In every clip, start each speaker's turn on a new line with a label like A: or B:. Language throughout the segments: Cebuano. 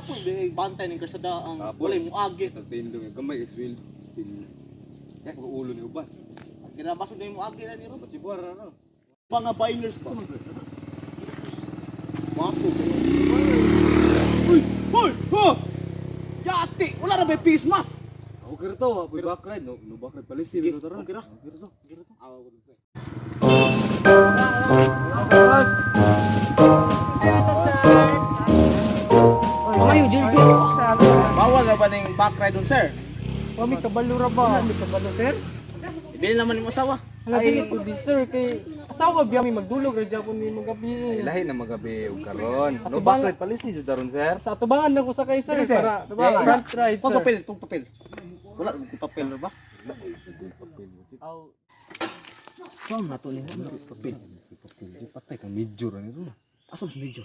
A: Kapoy di bantay ning kasada ang
B: Kapoy.
A: walay mo agi.
B: Tagtindog gamay is real still. Kaya ko ulo ni uban.
A: Kinabaso na mo agi na ni ro.
B: Patsibuar na no.
A: Mga biners pa. Wapo. Uy! Uy! Ha! Yati! Wala na ba yung face mask?
B: Okay ra to, apoy back ride no, no back ride palisi
A: Sige,
B: pero tara.
A: okay ra.
B: Okay ra to.
C: Mayo jud.
A: Bawal na ba ning back ride dun, sir?
C: Wa mi kabalo ra ba? Mi kabalo, sir.
A: Ibili naman yung asawa.
C: Hala dili ko di sir kay asawa biya mi magdulog ra gyapon ni magabi.
B: Ay, lahi na magabi og karon. No
C: Atubang-
B: back ride palisi jud daron, sir.
C: Sa atubangan lang ko sakay, sir,
B: Dili, sir.
C: para front ride,
A: Pag
C: sir.
A: papel, pag papel. Wala ko papel ra ba? Aw. Saan na to ni papel?
B: Patay kang medyo ra nito.
A: Asa mas medyo?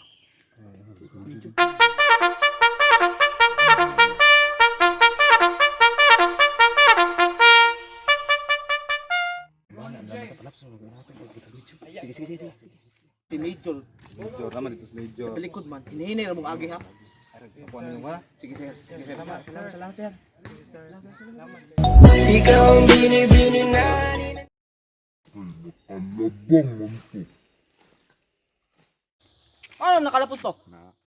A: Sige, sige, sige. Si Major,
B: Medyo naman dito sa medyo.
A: talikod man. Hinihinay ra mong agi ha.
B: Ako ano yung ha?
A: Sige, sir. Sige, sir. Salamat, salamat, salamat, sir.
D: Ikaw ang binibini na
A: Ano nakalapos to?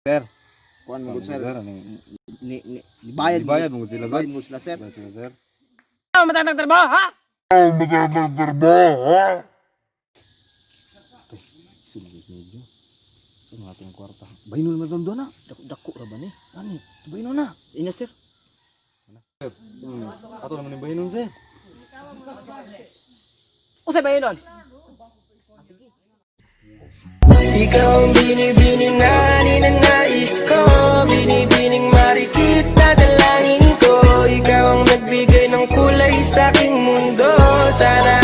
B: Sir.
A: Kuan mo good sir.
B: Sir, anong
A: Ni ni bayad
B: Bayad mo sila
A: Bayad mo sila sir.
B: Bayad sila sir.
A: Ano matandang trabaho ha?
B: Sugod medyo. Sa mga ating kwarta. Bayinon naman doon na.
A: Dako dako ra ba ni?
B: Ani, bayinon na.
A: Ina sir.
B: Ato naman yung bayinon sir.
A: Usay ba yun?
D: Ikaw ang binibini na ninanais ko. Binibining marikit na dalangin ko. Ikaw ang nagbigay ng kulay sa aking mundo. Sana